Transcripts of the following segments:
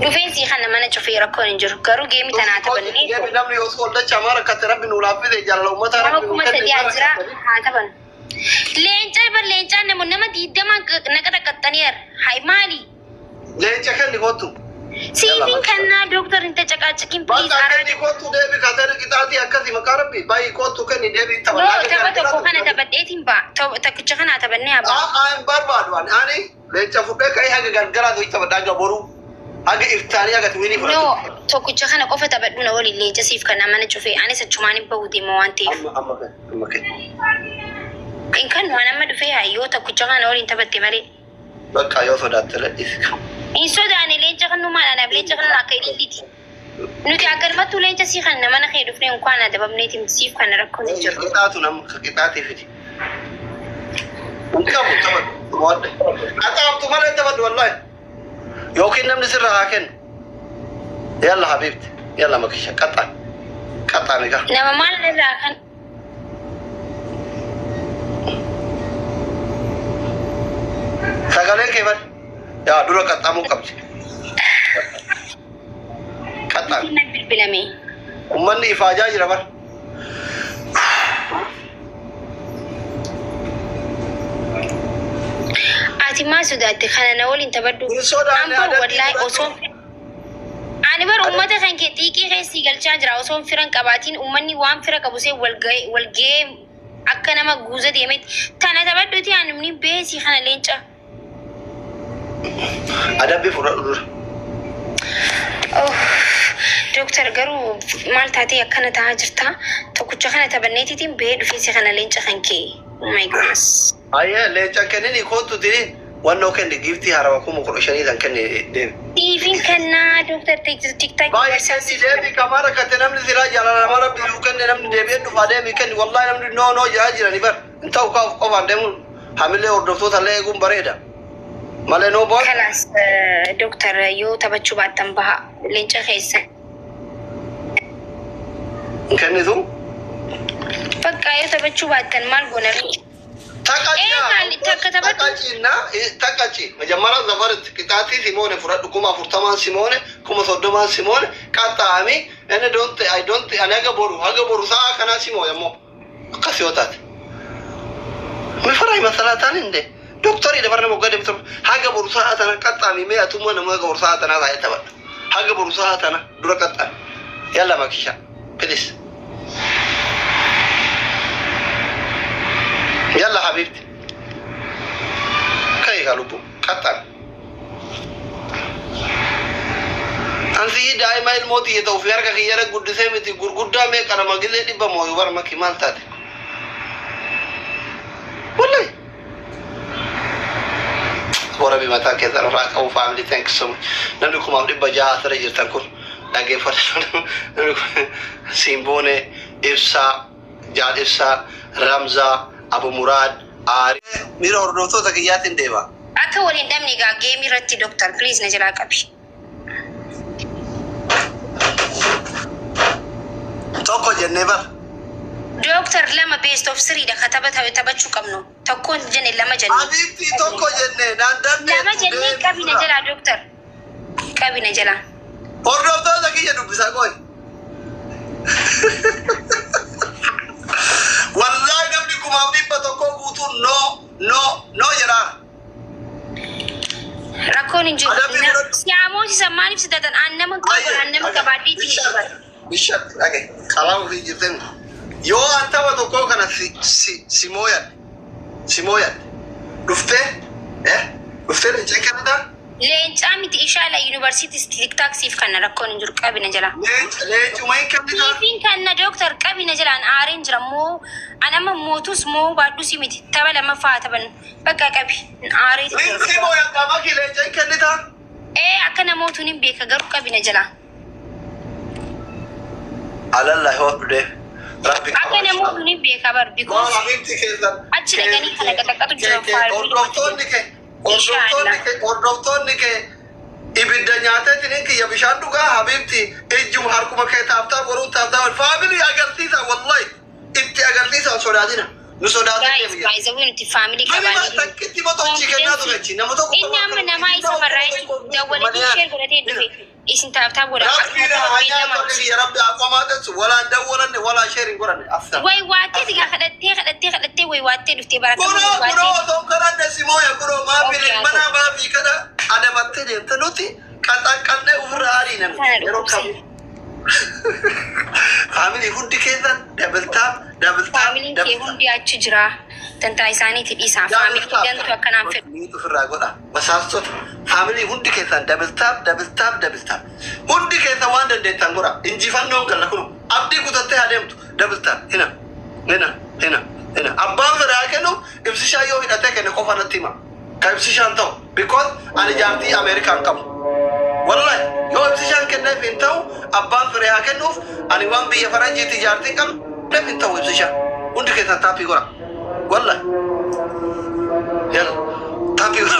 Dhufeensi kana mana cufee rakkoon hin jiru. Garuu geemi tanaa taphannee Geemi namni yoo sooldacha amaara akkatti rabbi nuu laaffise jaalala uummataa nama rabbi nuu kuma kenne sadii isaa jira rakkatanii. Haa taphannu. Leenca bar leencaan nama 20 naqa xaqqaxxaniira. Hai maali? Leenca kenni kottu. Siifin kannaa dooktar hin tacaqaacakin please Bakka araada. kenni kottu deebi kaatee qixaatii akkasii maqaa rabbi baay'ee kottu kenni deebi No, tapha. Tapha tokko kana taphadheetiin ba'a. Tokkicha kana taphannee haa ba'a. Aa hin barbaadu ani ani leenca fudhee ka'ee haga galgalaa ta'u taphadhaa haga boruu haga iftaanii haga tuwinii No, fudhatu. tokkicha kana qofa taphadhu na waliin leenca siif kannaa mana cufee anis achumaan hin bahu deema waan ta'eef. Amma amma kenni amma kenni. In kan waan amma dhufee haa yoo tokkicha kana waliin taphatte malee. Bakka yoo sodaatte ladhiisi. Hin sodaane leenca kan numaan anaaf leenca kan akka ililliiti. Nuti akkanumattuu leenca sii kan mana kee dhufnee unkaan adabamneetiin siif kana rakkoon hin jiru. Qixaatu nama qixaatii fidi. Hin qabu taphadhu. Mo'adde. Qaxaamtu malee taphadhu wallaahi. Yookiin namni sirra haa kennu. Yalla habiibti. Yalla makisha. Qaxxaan. Qaxxaan egaa. Nama maal irraa kan Sagaleen kee bari. Yaa dura qaxxaamuu qabdi. Qaxxaan. Na bilbilame. Uummanni ifaajaa jira bar. Ati maa sodaatte kana na waliin taphadhu. Hin sodaanne Amboo adabbii wallaahi fudhadhu. Osoo ani bar uummata kan kee xiiqii keessi galchaa jira osoo firan qabaatiin uummanni waan fira qabu see wal ga'ee akka nama guuza deemetti tana taphadhuti ani namni beesii kana leenca. Adabbii fudhadhu dura. Oh, Dooktar garuu maal taatee akkana ta'aa jirta? Tokkicha kana taphanneetiitiin ba'ee dhufeessi kana leenca kan kee. Oh my goodness. Ayyee leenca kennini kootu tini wannoo kenni giiftii harawa 15,000 san kenni deemi. Siifin kennaa dooktar tiktaak Baay'ee kenni deemi kamaara katte namni siraa jaalala nama rabbi nuu kenne namni deebi'ee dhufaa deemi kenni wallaahi namni noo noo jedhaa jirani bar hin ta'u kaaf qofaan deemuun hamilee hordoftoota illee eeguun bareeda. Malee noo boon. Kalaas dooktar yoo taphachuu baattan baha leenca keessa. Hin kennitu. Bakka yoo taphachuu baattan maal goona? Takka taphadhu. Taqaciina taqaci መጀመሪያ ዘፈርት ቅጣቲ ሲሞነ fudhadhu 40,000 ሲሞነ 30,000 ሲሞነ qaxxaami inni don't I don't ani haga boru sa'a kanaa simoo yammoo akkas yoo taate mifara masalataan inde doktorii dabarna moggaa deemtu haga boru sa'a tana qaxxaami mee atummaa nama haga boru sa'a tanaa taa'ee taphadha haga boru sa'a tana dura qaxxaami yalla makisha please yalla habibti kai ga lubbu qaxxaami Ansi daa'ima ilmoo xiyya ta'u fi harka kiyyara guddisee miti gurguddaa meeqa nama gillee dhibba mooyu bar maki maal taate. Wallahi. Warra mataa keessan irraa qabu family, thank you so much. Namni 6,600 asirra jirtan kun dhaggeeffatu. Namni kun Simboone, Ibsaa, Jaal Ibsaa, Ramzaa, Abu Muraad, Aari. Miira hordoftoota kiyyaatiin deema. Akka waliin dhabne egaa geemii irratti dooktar please na jalaa qabi. Tokko jennee bar. Dooktar lama best of three dha ka tapha taphachuu qabnu. Tokkoon jenne lama jenne. Habiibti tokko jennee naan Lama dandeettu jennee qabi na deemtu. Jalaa dooktar. Qabi na jalaa. Hordoftoota kiyya dubbisaa qoy. Wallaahi namni 1,100 guutuun no no no jedhaa. Rakkoon hin jiru. Adabbii fudhadhu. Si amoosisan maaliif si tatan aan nama qabu aan nama qabaadheetiin hin jiru. Bishaan dhage karaa ofii jirtan yoo an tapha tokkoo kana si si si mooyadhe si mooyadhe dhuftee eh dhuftee leenca kennitaa Leencaa miti ishaala yuunivarsiitii tiktaak siif kanna rakkoon hin jiru qabi na jalaa. Leenca leencuma hin kennitaa. Siifiin kanna dooktar qabi na jalaan aareen jira moo an amma mootus moo baadhus miti tapha lammaffaa haa taphannu bakka qabi aaree jira. Si mooyadha maki leenca hin kennitaa. Ee akka namootuun hin beeka garuu qabi na jalaa. Alalla hodhu deef rabbi Akka namootuun hin beeka bar because Habiibti keessan. Achi dhaqanii kana qaxaqqatu jira faayilii. Hordoftoonni kee ibidda nyaateetiin kiyya bishaan dhugaa habiibti ijjuma harkuma kee taaftaa boruun taaftaa family agarsiisa wallahi itti agarsiisa sodaatina Nu sodaatee Guys, deemu. by the way, nuti family Nama qabaanii. takkitti motochi kennaa ture achi. Nama tokko Inni amma namaa isa barraa jechuun dawwalee share godhatee dhufe. Isin tap tap godha. Rabbiidha hajaa tole biyya rabbi aqomaa ta'su walaan dawwalanne walaa sheerin godhanne afsa. Way waattee sigaa kadhattee kadhattee kadhattee way waattee dhuftee baratama Kunoo way kunoo waattee. osoo kadhanne simooya kunoo maafi Okay, mana maafi kada adabattee deemte nuti qaxaqqannee ofirra ariinan Kana yeroo dhukkubse. kamuu. Family hundi keessan double tap double tap Faamiliin kee hundi achi jira. Tantaa isaaniitti dhiisaa. Family gantu akkanaan fedhu. Niitu ofirraa godha. Basaastota family hundi keessan double tap double tap double tap. Hundi keessan waan dandeettan godha. Injifannoon galla kunu abdii kutattee adeemtu double tap hina hina hina hina. Abbaan fedhaa kennu ibsishaa yoo hidhatee kenne qofa natti hima. Ka ibsishaan ta'u because ani jaartii Ameerikaan qabu. Wallahi yoo ibsishaan kenneef hin ta'u abbaan fedhe haa kennuuf ani waan biyya faranjiitti jaartii hin qabneef hin ta'u ibsishaan. Hundi keessan tap godha. Wallahi. Yalla. Tap godha.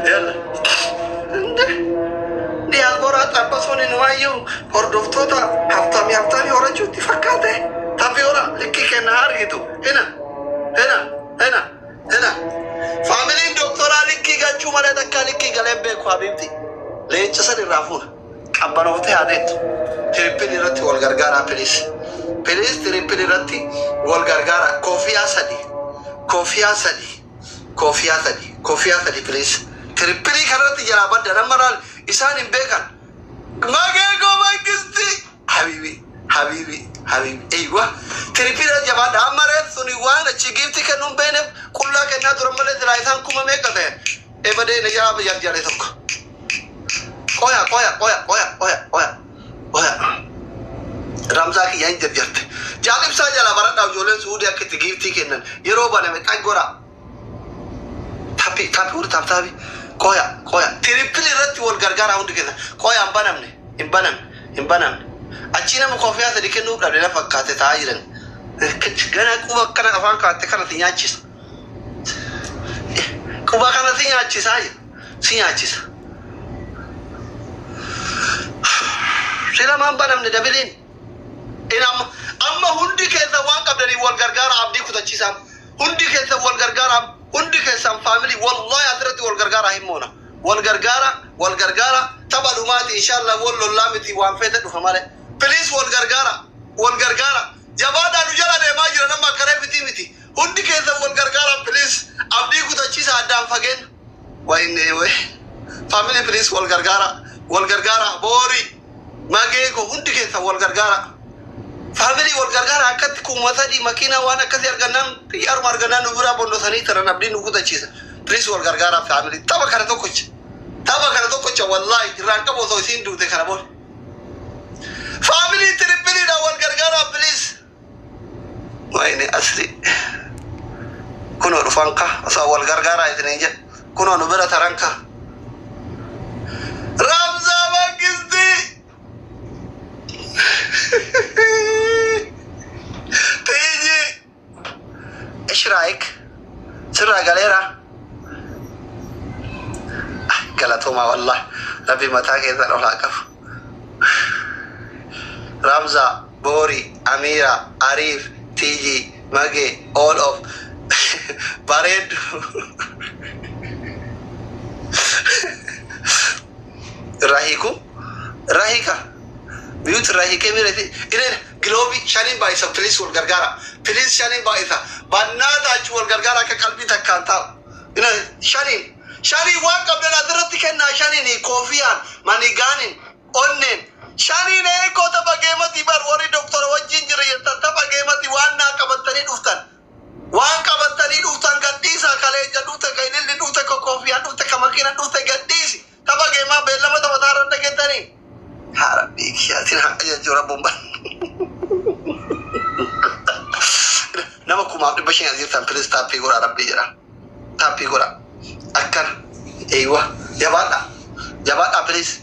Yalla. Inde. Diyaaspoora xabbasuun inumaayyuu hordoftoota haftamii haftamii horachuutti fakkaate. Tap godha likkii kenna argitu. Hina. Hina. Hina. Hina. Faamiliin doktoraa likkii galchuu malee takkaa likkii galee beeku habiibti. Leenca san irraa fuuna. Qabbanooftee haa deettu. Triple irratti wal gargaaraa please. Please triple irratti wal gargaaraa. Koofiyaa sadi. Koofiyaa sadi. Koofiyaa sadi. Koofiyaa sadi please. Triple kanarratti jalaa badda nama laal isaan hin beekan. Magee koo mangisti. Habiibi. Habiibi. Habiibi. Eeywa. Triple jabaadha. Amma reef suni waan achi giifti kennuu hin beekneef qullaa kennaa turan malee silaa isaan kuma meeqa ta'e. Ebadee na jalaa jarjare tokko. Qoya qoya qoya qoya qoya qoya qoya. Ramzaa kiyyaa hin jarjarte. Jaalibsaa jalaa baradhaa ijoolleen Suudii akka itti giiftii kennan yeroo baname xaggora. Tap tap hundi tap tap. Qoya qoya. Triple irratti wal gargaaraa hundi keessa. Qoya hin banamne hin banamne hin banamne. Achii nama koofiyaa sadi kennuuf dhabde na fakkaate taa'aa jiran. Gana quba akkana afaan kaa'atte kana si nyaachisa. Quba kana si nyaachisaa jira. Si nyaachisa. Si lamaan banamne dabiliin. In amma amma hundi keessa waan qabdanii wal gargaara abdii kutachiisaa. Hundi keessa wal gargaara hundi keessan family wallahi asirratti wal gargaara himmoona. Wal gargaara wal gargaara tapha dhumaati inshallah wal lollaa miti waan feete dhufa malee. Please wal gargaara wal gargaara. Jabaadhaan nu jala deemaa jira nama akkanaa miti miti. Hundi keessan wal gargaara please abdii kutachiisa addaan fageen. Wayne way. Family please wal gargaara wal gargaara boori magee ko hundi keessan wal gargaara. Family wal gargaara akkatti 3000 makiinaa waan akkasii argannaan xiyyaaruma argannaan nu biraa bondosanii turan abdiin nu kutachiisa. Please wal gargaara family. Tapha kana tokkocha. Tapha kana tokkocha wallahi irraan qabu osoo isiin duute kana booda. Family tripledha wal gargaara please. Wayne asli. Kunoo dhufan ka osoo wal gargaaraa isiniin jedhe. Kunoo nu bira taran ka. Ramzaa Mangisti. Tiiji. ايش رايك؟ سرها galera. Galatoomaa wallah. Rabbi mataa keessan ol haa qabu. Ramza, Bori, Amira, Arif, Tiji, Mage, all of bareedu. Rahiku? Rahika. Mute rahikee mirati. Ileen glove shaniin baay'isa please wal gargaara. Please shaniin baay'isa. Bannaata achi wal gargaara akka qalbii takkaan taa'u. Ina shaniin shaniin waan qabdan asirratti kennaa shaniin koofiyaan manigaaniin onneen shaniin eekoo tapha geemati bar warri doktora wajjin jira jettan tapha geemati waan naa qabattanii dhuftan. Waan qabattanii dhuftan gadhiisa kaleeja dhufte ka ililli dhufte ka koofiyaan dhufte ka makiina dhufte gadhiisi tapha geemaa beellama taphataa irra dhageettanii. Yaa Rabbi kiyaatiin haqa jechuudha rabbuun nama 1500 as jirtan please tap godhaa rabbii jedha. Tap godhaa. Akkana. Eeywa. Jabaadha. Jabaadha please.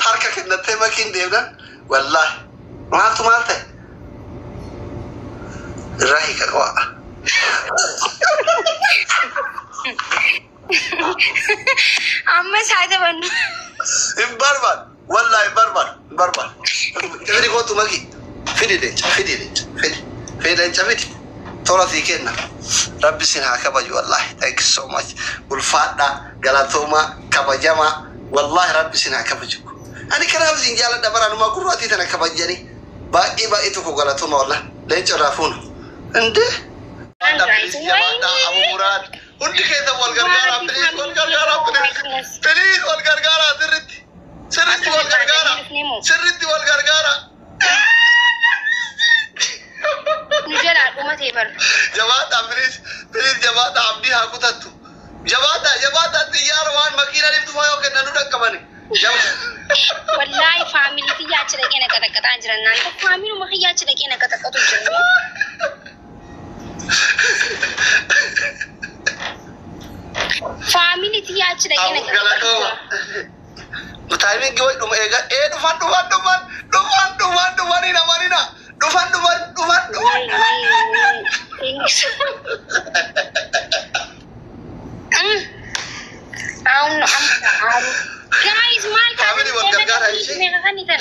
Harka kennattee makiin deemnan wallaahi. Maaltu maal ta'e? Irraa hiika qabaa. Amma isaa taphannu. Hin barbaadu. Wallaahi hin barbaadu. Hin barbaadu. Kootu maki. Fidi leenca, fidi leenca, fidi. Fidi leenca fidi. Tola sii kenna. Rabbi sin haa kabaju wallahi. Thank you so much. Ulfaadhaa, galatoomaa, kabajamaa. Wallahi Rabbi sin haa kabaju. Ani kanaaf sin jaaladha baraanumaa gurraatii tana kabajanii. Baay'ee baay'ee tokko galatoomaa wallahi. Leenca irraa fuuna. Indee? Jabaadhaa Abu Muraad. Hundi keessan wal gargaaraa, please, wal gargaaraa, please. Please, wal gargaaraa sirritti. Sirritti wal gargaaraa. Sirritti wal gargaaraa. Nu jalaa dhumatee bar. Jabaadhaa, please. Please, jabaadhaa, abdii haa kutattu. Jabaadhaa, jabaadhaa, xiyyaara waan makiina dhibtu faa yoo kennan nu dhaqqabani. Wallaahi family kiyya achi dhaqee na qaxaqqaxaa jiran naan familyuma kiyya achi dhaqee na qaxaqqatu jiran. Family kiyya achi dhaqee na qaxaqqatu Galatooma. jira. Timing wayi dhuma eega ee dhufan dhufan dhufan dhufan dhufan dhufanii namanina dhufan dhufan dhufan dhufan dhufan dhufan. አሁን guys maal Family wal gargaara ishee.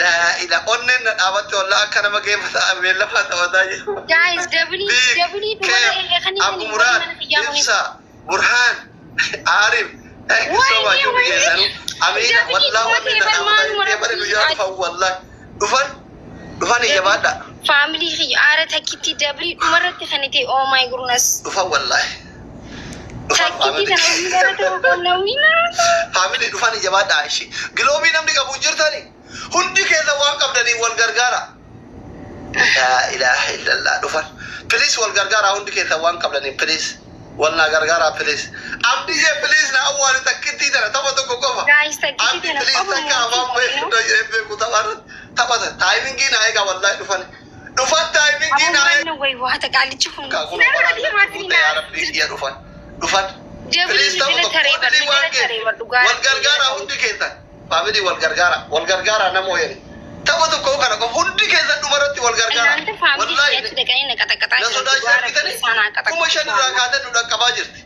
Laa ila onneen na dhaabatte wallaa akka nama geema ta'a beellamaa taphataa jiru. Guys, double double Big, Abu Murad, Ibsa, Burhan, Arif, thank you so much. Hundi keessanuu. Amiina, wallah onneen na dhaabataa jirti. Bare guyyaa dhufan wallah. Dhufan, dhufan jabaadha. Family aara takkitti double dhumarratti kan ta'e, oh my goodness. Dhufan wallahi. Dhufan Takkitti family. kana winner ta'uu qabna, winner. Family, dhufan jabaadha ishee. Glove namni qabu hin jirtani. Hundi keessa waan qabdanii wal gargaara. Laa ilaaha illallah, dhufan. Please, wal gargaara hundi keessa waan qabdanii, please. Wal naa gargaara, please. Abdiyyee, please, na awwaali takkittii tana tapha tokko qofa. Guys, takkitti Abdi, tana please, qofa takka afaan beeku beeku tapha irratti taphata. Timing naa eega wallahi dhufan. Dhufan, timing naa eega. Amma way waa taqaalichi kun. Kun yaa Rabbi yaa dhufan. Dhufan. Double Please, tapha jala tokko taree bar only waan jala taree bar dhugaa. wal gargaara hundi keessan. Family, wal gargaara. Wal gargaara nama wayani. Tapha tokko kana qofa hundi keessan dhumarratti wal gargaara. እናንተ family Wallahi achi dhaqanii na qaxaqqaxaa na jiran sodaachisa dhugaa argitanii isaanaa 5,000 irraa qaxaqqaxaa. kaatee nu dhaqqabaa jirti.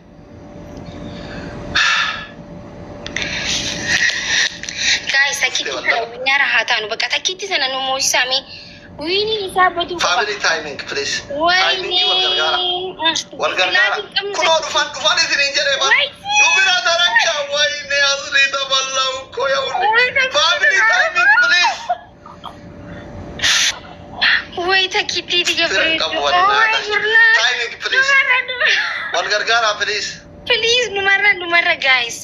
Guys, takkitti sana winner haa taanu, bakka takkitti sana nu moosisame winiin isaa baduu qaba. Family, timing, please. Timing, wal gargaara. Wal gargaara. Kunoo dhufan, dhufan isiniin jedhee bara. Nu bira taranka wayne asli taballahu ko yaa'u. Family, timing, please. Way takkitti ija Firan bareedu. qabu waliin haa. Timing, please. Wal gargaara, please. Please, numarra numarra guys.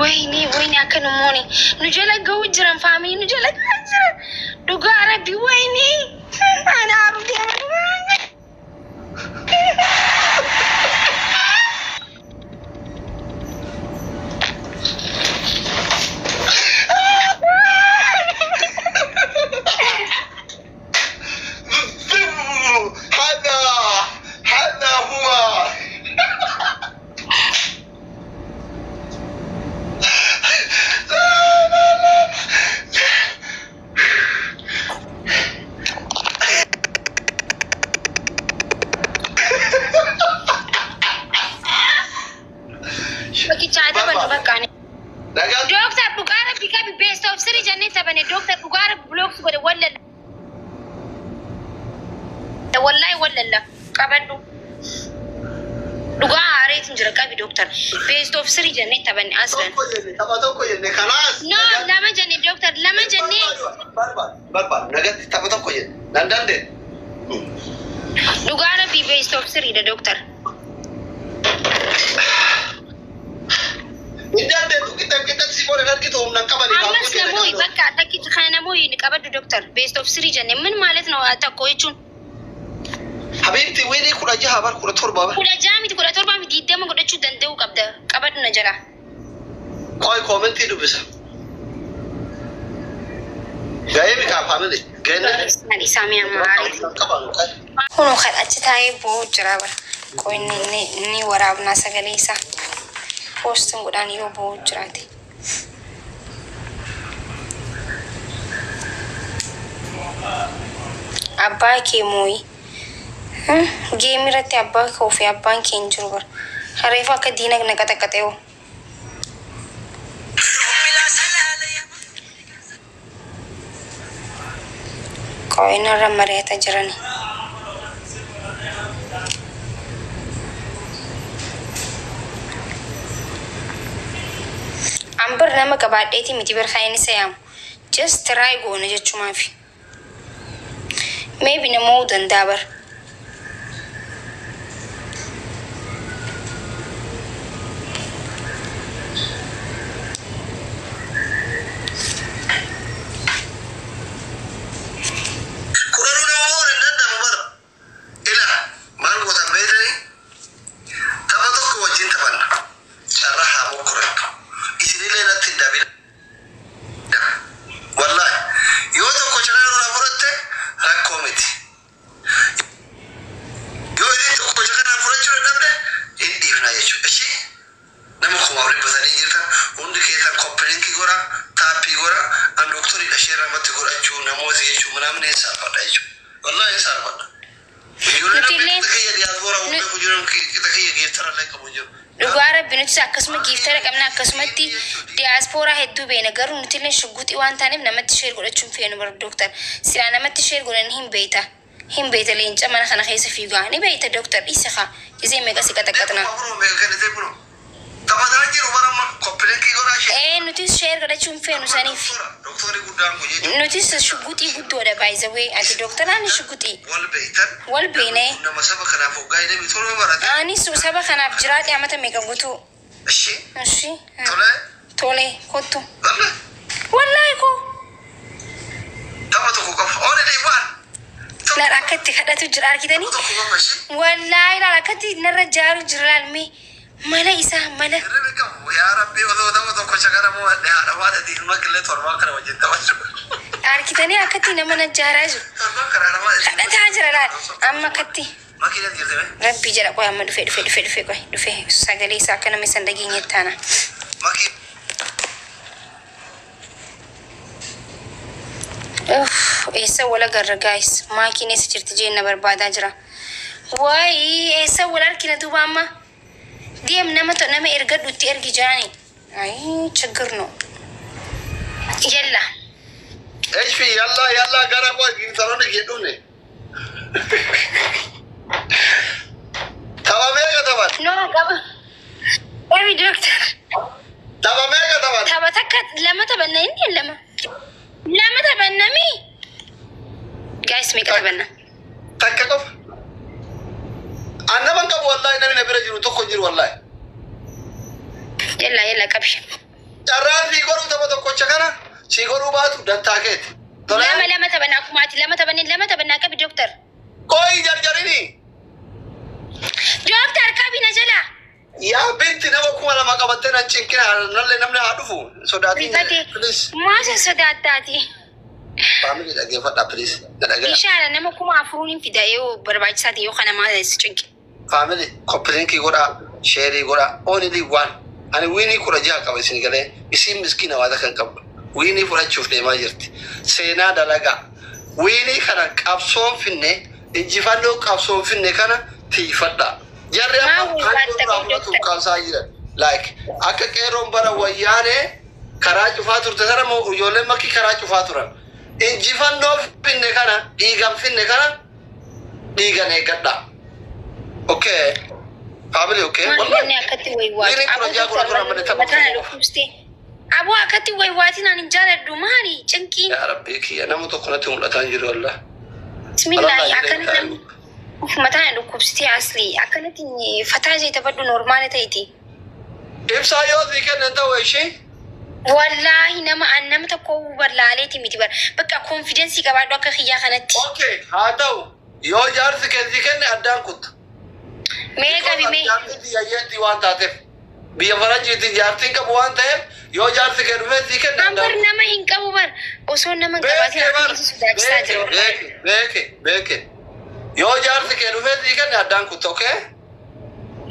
Wayne wayne akka nu moone nu jala ga'u jiran, family nu jala ga'u jiran dhugaa rabbi, wayne ani aaru deema. هذا هذا هو. لا لا لا. Bakkicha haa taphannu bakka ani. Nagaa. Dooktar, dhugaa rabbi qabi, best of three jennee taphanne. Dooktar, dhugaa rabbi block godhe wallalla. Wallahi wallalla qabadhu. Dhugaa aareetiin jira, qabi dooktar. Best of three jennee taphanne aslan. Tokko jenne, tapha tokko jenne kanaas. No, lama jenne dooktar, lama jennee. Barbaadu barbaadu nagatti tapha tokko jenne nan dandeenye. Dhugaa rabbi best of three dha dooktar. Hin dandeettu, qixa qixatti si boona argitu humna qabani. Ammas namoonni bakka takkichi kana namoonni qabadhu dooktar, best of three jenne min ማለት ነው tokko jechuun. Habiibti, win 16 bar, 17 bar. 16 miti, 17 miti, 20 godhachuu danda'uu qabda, qabadhu na jala. Qoy, comment dubbisa. Ga'ee mikaa family ga'ee. Isaanii amma aareetiin. Kunoo kan achi taa'ee boo'u jira bara. Qoy, ni waraabnaa sagalee isaa. Poostiin godhaan yoo boo'u jiraate. Abbaa kee mooyi. Game irratti abbaa koo fi abbaan kee hin jiru bara. Reefu akka diina na qaxaqaxee hoo. Qo'inarra mari'ata jirani. An bar nama qabaadheeti miti bar kan inni yaamu. Just try goona jechumaafi. Maybe namoota danda'a bar. Kudhanuu nama mo'uun hin danda'amu bara. Ila maal gootan beektanii? Tapha tokko wajjin taphanna. Carraa haa mokkorattu. Isinillee natti hin dabina. Wallaahi yoo tokko carraa irraa fudhatte rakkoo miti. Yoo isin tokko carraa fudhachuu dadhabde hin dhiifna jechuudha. Ishii nama 3,300 jirtan hundi keessan copy link godha, tap godha, an doktoriidha ishee irratti godhachuu namoota jechuu ምናምን hin saalfadha jechuudha. Wallaahi hin saalfadha. Ijoollee Nuti namni illee qixa kiyya diyaaspooraa hundee kun jiru qixa kiyya geeftara illee qabu jiru. Dhugaa rabbi nutis akkasuma giiftara qabna, akkasumatti diyaaspooraa hedduu beena, garuu nuti illee shugguxii waan taaneef namatti share godhachuun feenu bar. Dooktar, silaa namatti share godhan hin beeyta, hin beeyta. Leenca mana kana keessa fiigaa ni beeyta. Dooktar, dhiisa kaa gisee meeqa si qaxaqaxna. 4,000 meeqa kennite kunoo. Taphataa jiru bara amma copy link godhaa ishee. Ee, nutis share godhachuun feenu saniif. Doktorii guddaan kun jechuudha. Nutis shugguxii guddoodha baay'izawee ati dooktaraan shugguxii. Wal beektan. Wal beeknee. Nama saba kanaaf hoggaa hidhame tola barate. Anis saba kanaaf jiraadhe amata meeqa guutuu. Ishee Ishi. Tole. Tole, kottu. Wallaahi. Wallaahi koo. Tapha tokko qofa. Oole waan. Laal akka itti kadhatu jira argitanii. Tapha tokko qofa ishee. Wallaahi laal akkatti narra jaaru jira laalmee mala isaa mala. Hirribi qabu yaa rabbi osoo tapha tokko shakaramoo haadha waan adii ilma qillee torbaan kana wajjin taphachuu. Argitanii akkatti nama na jaaraa jiru. Torbaan kana haadha waan adii. Kadhataa jira laal amma akkatti. Makiina jirti mee? Rabbii jedha qoy amma dhufee dhufee dhufee dhufee qoy dhufee sagalee isaa akka nama isan dhageenye taana. Makii. Uff, eessa wal agarra guys? Maakiin eessa jirti jeen na barbaadaa jira. Waayii, eessa wal argina duuba amma? Deem nama nama ergadhu itti ergi jaani. Ayi ችግር ነው። Yalla. HP yalla yalla gara qoy giiftaroonni kee dhufne. Tapha meeqa taphan? No qaba. Qabi doctor. Tapha meeqa taphan? Tapha takka lama taphanna inni lama. Lama taphannami. Guys, meeqa taphanna? Takka qofa. An nama hin qabu wallaahi, namni na bira jiru tokko hin jiru wallaahi. Yalla yalla, qabi. Carraan sii godhuu tapha tokkocha kana sii godhuu baatu dantaa keeti. Tole. Lama lama taphanna, akkuma ati lama taphanne lama taphannaa, qabi doctor. Qoy jarjarini. Doctor, qabi na jala. Yaa binti nama 2,000 qabattee nan cinkina nallee namni haa dhufu sodaatiin. Rifate. Please. Maal sodaattaati? Family dhaggeeffadhaa please. Na dhagaya. Inshaalla nama 4,000 hin fida yoo barbaachisaa ta'e yoo kana maal si cinqe. Family copy link godhaa, share godhaa, only one. Ani win 16 qaba isin galee isin miskiina waa kan qabdu. Win fudhachuuf deemaa jirti. Seenaa dalagaa. Win kana qabsoon finne, injifannoo qabsoon finne kana tiifadhaa. Jarri Maa amma waywaatti aangoo irraa ta'e fudhatuuf doctor? qabsaa jiran. Like akka qeerroon bara wayyaanee karaa cufaa turte sana moo ijoolleen makki karaa cufaa turan. Injifannoo finne kana dhiigan finne kana dhiigan eeggadhaa. Okay. Family, okay. Maal Wallahi. inni akkatti waywaatu? Win Aboo 16 doctor 17 malee tapha mataa na tokko qofa. dhukkubste. Aboo akkatti waywaatiin ani hin jaaladhu maali cinqiin? Yaa Rabbii kiyya nama tokko natti mul'ataa hin jiru wallah. Bismillaahi Alallah akkanatti illee namni uf mataa na dhukkubsitee asli akkanatti fataa jee taphadhu normaala ta'iti. Ibsaa yoo sii kennan ta'u ishee. Wallaahi nama an nama tokko wallaaleeti miti bara. Bakka confidence qabaadhu akka kiyyaa kanatti. Okay, haa ta'u. Yoo jaarsi kee sii kenne addaan kutta. Mee qabi mee. Jaarsi biyya yeetti waan taateef. Biyya faranjiitti jaartiin qabu waan ta'eef yoo jaarsi kee dhufee sii kenne An bar addaan kutta. nama hin qabu bar osoo nama hin qabaatin Beeke bar. akka sodaachisaa Beeke jira wallaahi. beeke beeke beeke. Yoo jaarsi kee dhufee sii kenne addaan kutta, okay?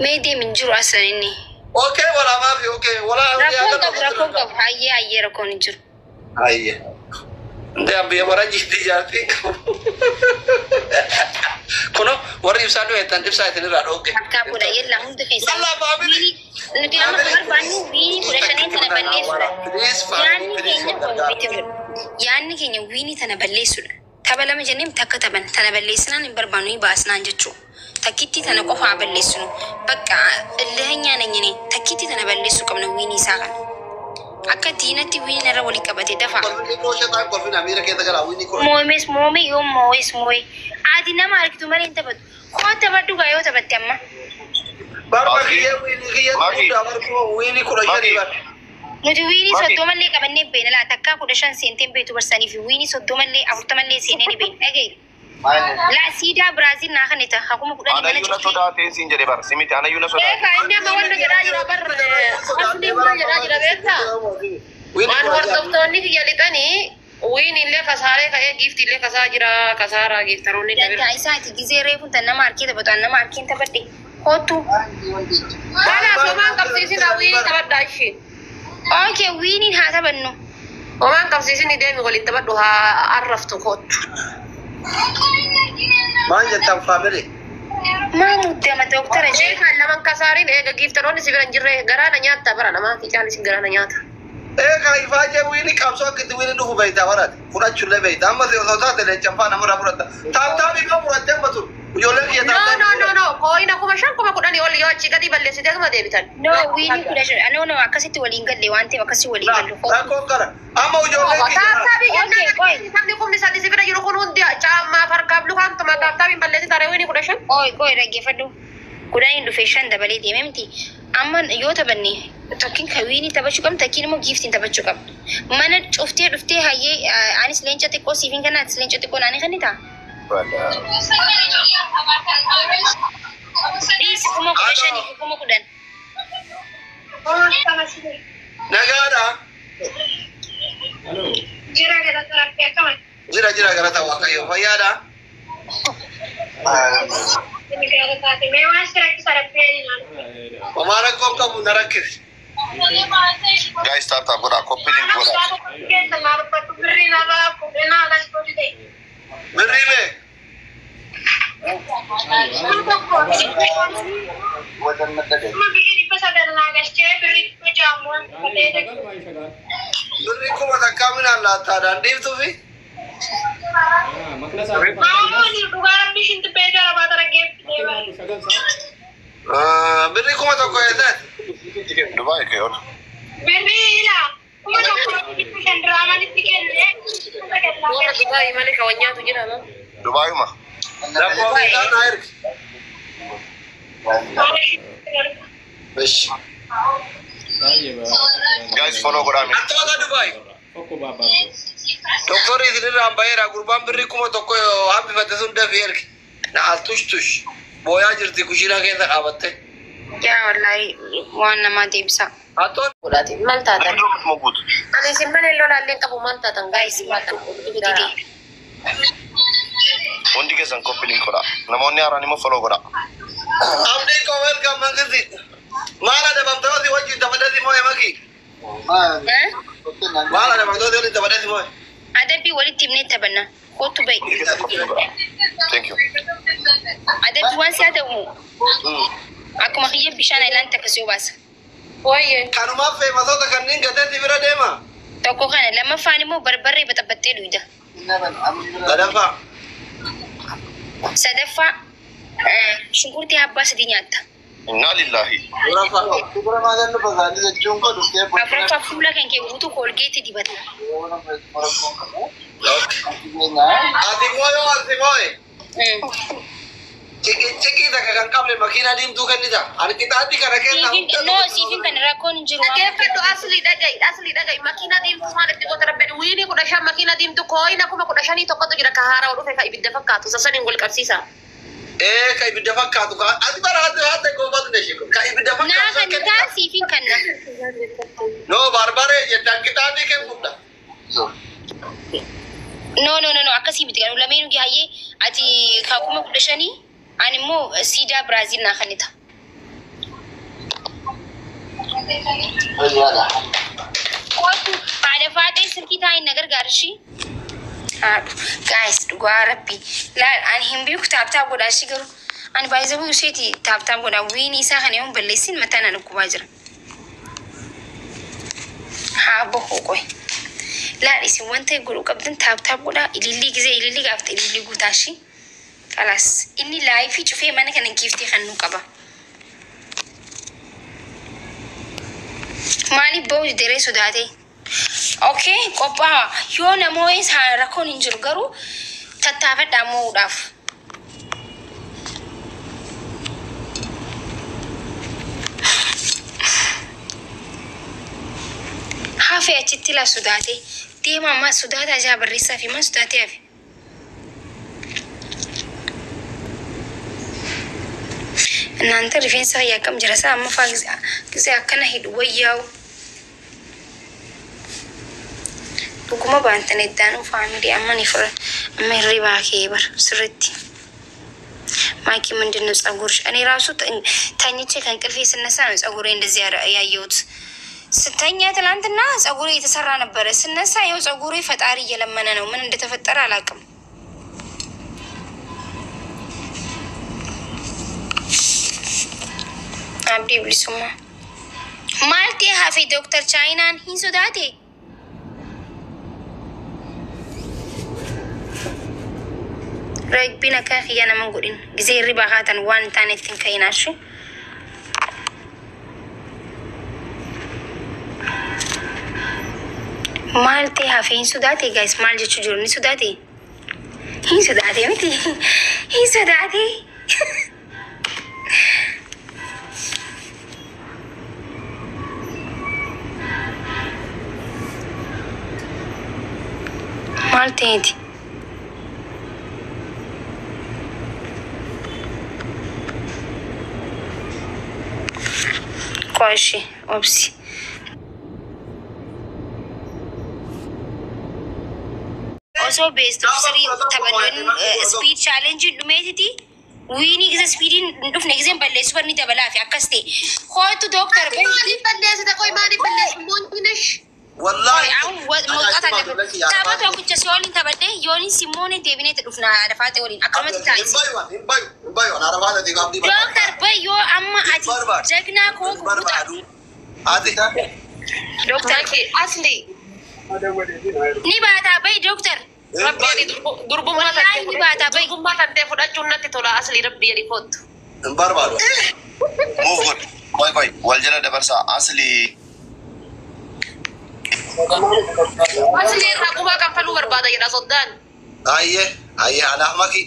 Mee deem hin jiru aslan inni. Okay, walaa maafi, okay. Walaa Rakkoon qabu, rakkoon qabu, hayyee hayyee, rakkoon hin jiru. Hayyee. Ndee biyya faranjiitti jaartiin qabu. Kuno warri ibsaa dhufe ibsaa isin irraa dhooge. Tap godha yella hundi keessan. Yalla family. Nuti amma kan barbaannu win 15 tana balleessuudha. Please family, Yaanni please keenya wal gargaara. yaanni keenya win tana balleessuudha. Tapha lama jennee takka taphan tana balleessinaan hin barbaannu ni baasnaan jechuu. Takkitti tana qofa haa balleessinu. Bakka illahanya nanyine takkitti tana balleessuu qabna win isaa kana. Akka diinatti win irra walii qabate dafaa. Kolfinni koo shaxaan kolfin amiira keessa gara wiinii koo. Moomes moome yoo moo'es moo'e. Ati nama argitu malee hin taphatu. Koo taphadhu gaa yoo taphatte amma. Barba kiyyee wiinii kiyyee guddaa barkuma wiinii 15 bar. Nuti wiinii 30llee qabannee beena laa takkaa 15 seenteen beektu barsanii fi wiinii 30llee 40llee seenee ni beena. Dhagaye. Laa siidaa Biraaziil naa kan ta'a hakuma 10 mana Anayyuu na cuftee. sodaateen siin jedhe bar simiti anayyuu na sodaate. Beekaa inni amma wanna jedhaa jira bar asli buna jedhaa jira beektaa? Wiinii Waan 16. Hordoftoonni kiyya lixanii wiin illee kasaaree ka'ee giifti illee kasaa jira kasaaraa giiftaroonni illee bira. Dantaa isaati gizee reefuun tan nama harkee taphatu an nama harkeen taphadhe. Kootu. Kanaaf homaan qabsiisin wiinii taphadhaa ishee. Okay, wiiniin haa taphannu. Homaan qabsiisin deemi waliin taphadhu haa arraftu kootu. Maal jettan family? Maa muddama dooktara jee. Beekaan laman kasaariin eega giiftaroonni si bira hin jirre garaana nyaatta bara namaa fi caalisi garaana nyaata. Ee kan ifaajee wiinii qabsoo akka itti wiinii dhufu beektaa barate fudhachuullee beektaa amma osoo taate leencan namarraa fudhatta taaptaabii kan fudhattee amma tun ijoolleen kiyya. No, no, Taaptaabii. no, no, kooyina 5,000 10,000 ol yoo achi gadi balleessitee tuma deebitan. No, wiinii 15. No, no, akkasitti waliin galle waan ta'eef akkasitti waliin gallu. Rakkoon kana amma ijoolleen kiyya. Taaptaabii Okay, qoy. jennaan sabni 3,000 si bira jiru kun hundi caammaa farkaaf lukaan tuma taaptaabiin balleessitaa wiinii 15. Oi, qoy dhaggeeffadhu. 10n dhufee shan dabalee deeme miti. Amma yoo taphanne tokkiin kan wiinii taphachuu qabna takkiin immoo giiftiin taphachuu qabna. Mana cuftee dhuftee hayyee anis leenca xiqqoo siifin kenna atis leenca xiqqoo naanii kennita. Dhiisi 15,000 fi 10,000. Nagaadha. Jira jira galata Waaqayyo fayyaadha. Homaa rakkoon qabu na rakkisi. Guys, tap tap godhaa, copy link godhaa. Birrii mee? Birrii 1000 minaan laattaadhaan dhiiftuu fi birrii 1000 eessaati? Dubaay kee ol. Warra Dubaayii malee kan nyaatu jira moo? Dubaayuma. Rakkoo isaa naa ergi. Ishi. Guys, follow godhaa mee. Attoota Dubaay. Doktorri isinirraan baheera gurbaan birrii 1000 hambifate sun dafii ergi. Na al tush tush. Booyaa jirti kushiinaa keessa dhaabatte. Yaa wallaahi waan namaa deebisa. Attoon Godhaati. Maal taatan? Namni duruma guutu. Ani isin malee lolaallee qabu maal taatan? Guys, dide. Hundi keessan copy link godhaa. Namoonni haaraan immoo follow godhaa. Abdii koo welcome mangisi. Maal adabamtooti wajjin taphadhasi moo'e maki. Maal adabamtooti waliin taphadhasi moo'e. Adabbii walitti himnee taphanna. Kootu bahi. Hundi keessan copy link godhaa. Thank you. Adabbii waan si'a ta'u akkuma kiyya bishaan ayilaan takka si obaasa. Wayyee. Kanumaaf feemasoota kanneen gateetti bira deema. Tokko kana lammaffaan immoo barbarree baxabaxxee dhuyda. Sadaffaa. Sadaffaa shunkurtii abbaa sadii nyaatta. Innaa lillahi. Afuraffaa. Afuraffaa fuula kan kee guutuu Colgate dibata. Ati mooyoo ati mooye. Ciqii takka kan qabne makiinaa diimtuu kennita. Ani qixaatti kana keessa. No, siifin kan rakkoon hin jiru. Dhaggeeffadhu asli dhaga'i asli dhaga'i makiina diimtuu maal itti goota rabbeen wiinii 15 makiina diimtuu kooyina 15,000 tokkotu jira ka haaraa dhufe ka ibidda fakkaatu sasaniin wal qabsiisa. Ee ka ibidda fakkaatu ka ati bara ati haate goobatu ne shiko ka ibidda Naa fakkaatu. kan taa siifin kanna. No barbaree jettaan qixaatii kee fudha. No, no, no, no, akkasii miti kan lameenuu hayyee ati ka 15,000 ani immoo siidaa Biraaziil naa kennita. Kootu haadha faaxee silkii taa'in na gargaarshi. Haadhu guys dhugaa rabbi laal ani hin beeku tap tap godhaa shi garuu ani baay'ee isheeti tap tap godhaa wiini isaa kana yoon balleessin mataa na dhukkubaa jira. Haa bahu qoy. Laal isin wanta godhuu qabdan tap tap godhaa ilillii gizee ilillii gaafte ilillii guutaashi. Kalaas inni laayifii cufee mana kana giiftii kan nu qaba. Maaliif ba'u deree sodaate? Okay, qophaa'a. Yoo namoonni rakkoon hin jiru garuu tattaafadhaa mo'uudhaaf. Hafe achitti laa sodaate. Deema ammaa sodaata ajaa barreessaa fi maa sodaatee hafe. እናንተ rifeensa fayyaa akkam jira isaa amma faa gisee akkana hidhu wayyaa'u. Dhuguma baantan iddaanuu faamilii amma ni fura amma hirribaa kee bar sirriitti. ማኪ ምንድን ነው ጸጉርሽ? እኔ ራሱ ተኝቼ ከእንቅልፌ ስነሳ ነው ጸጉሬ እንደዚህ ያየሁት። ስተኛ ትናንትና ጸጉሬ የተሰራ ነበረ። ስነሳ ይኸው ጸጉሬ ፈጣሪ እየለመነ ነው። ምን እንደተፈጠረ አላውቅም። አብዲ ብሊሱማ ማልቴ ሀፌ ዶክተር ቻይናን ሂን ሶዳቴ ረግቢን akka kiyya nama hin godhin gisee hirribaa kaatan waan hin taane ittiin ka'inaashu. Maal ta'e hafe hin sodaate guys maal jechuu jiru ni sodaate hin sodaate miti hin sodaate. Maal ta'eeti? ቆይ እሺ ኦብሲ osoo best of three taphannoon speed challenge dhumeetiti wiinii gisa speediin hin dhufne giseen balleessu barni dabalaa fi akkas ta'e kootu dooktar Maaliif balleessite qoy maaliif balleessu moontinesh? Wallahi. አሁን መውጣት አለበት tapha tokkicha si waliin taphadhe yooniin simmoon deebineeti dhufna Arafaate waliin akkamatti taa'isi Hin bayu, hin bayu, hin bayu. Arafaate ti qabdii barbaadu. dooktar bayyoo amma ati jagnaa koo Hin barbaadu. Ati. dooktar Maki asli ni baataa bayi dooktar rabbi jedhi durbummaa Wallaahi ni baataa bayi durbummaa kan ta'e fudhachuun natti tola asli rabbi jedhi kootu. Hin barbaadu. Move godhi. Qoy qoy wal jala dabarsaa asli Asli irraa qumaa kanfaluu barbaada jedha soddaan. Ayyee, ayyee, anaaf maki.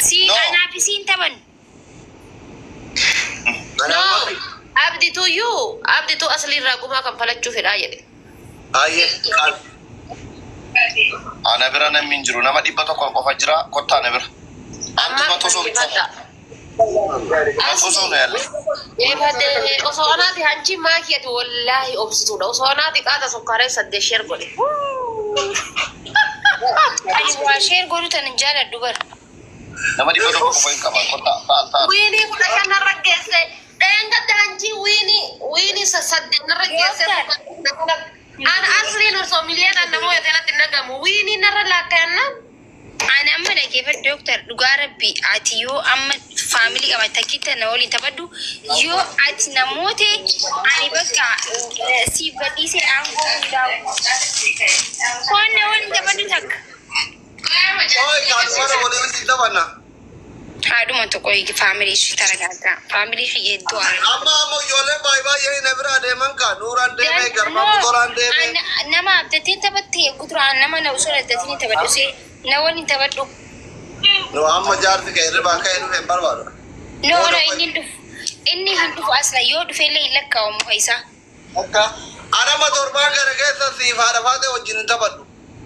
si No. anaaf isiin taphan No, Anaaf maki. abdituyyuu abdituu asli irraa gumaa kanfalachuu fedhaa jedhe. Ayyee, ana bira namni hin jiru nama 100 qofa jira kottaa ana bira. Amma Matu osoo dhaggeeffadha. Matu osoo na yaalla. Eefadde osoo anaati hanchi maakii ati wallaahi obsituudha. Osoo anaati qaata sukkaaree saddeet sheer godhe. ani waa sheer godhu tan hin jaaladhu bara Nama 100 qofa hin qaba kottaa ta'a ta'a. Wiinii 15 narra geesse. Dheengadda hanchi wiinii wiinii saddeet narra geesse. Ana asliin osoo miliyoonaan namoota kanatti hin dhagamu. Wiinii narra laakkaannaan. Ani amma dhaggeeffadhu dooktar dhugaa rabbi ati yoo amma faamilii qaba takkitta na waliin taphadhu yoo ati namoota ani bakka siif gadhiisee aangoo hundaa'u koon na waliin taphadhu takka. Qoy, kaanumara waliin itti taphanna. Haadhuma tokko faamilii ishee taragaaggaa faamilii fi hedduu haala. Amma ammoo ijoolleen baay'ee baay'ee na bira deeman kaa Nuuraan deemee Garmaa Motoraan deemee. Nama abdattiin taphatte eeggu nama na osoo abdattiin taphadhu see na waliin taphadhu. No amma jaarsi kee hirribaa ka'ee dhufe hin barbaadu. No no inni hin dhufu inni hin dhufu asla yoo dhufellee hin lakkaa'amu isaa. Akka anama torbaan gara keessa siif haadha faate wajjin hin taphadhu.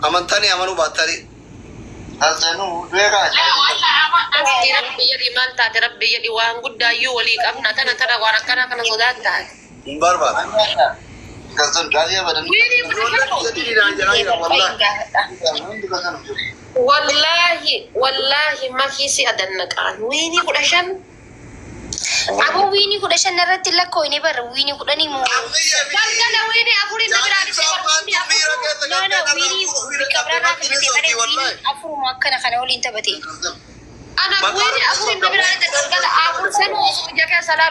Amantanii amanuu baattanii. Asli rabbi jedhi maal taate rabbi jedhi waan guddaayyuu walii qabna tana tana waan akkana kana sodaan taate. Hin barbaadu. Wiinii Ijoolleen 15 biyya diinaan jedhaa jira wallaahi. Wallaahi wallaahi makii si adannaqaan wiinii 15 Aboo wiinii 15 irratti lakkoofne bara wiinii 10 moo galgala wiinii afurii na biraa dhufee bara wiinii Miira afur keessa no no galtee wiinii miira qabrarraa qabdee taphatee malee wallahi. wiinii afuruma akkana kana waliin taphate. ana wiinii afurii na biraa dhufee galgala afur sanuu osoo ija keessa laalu.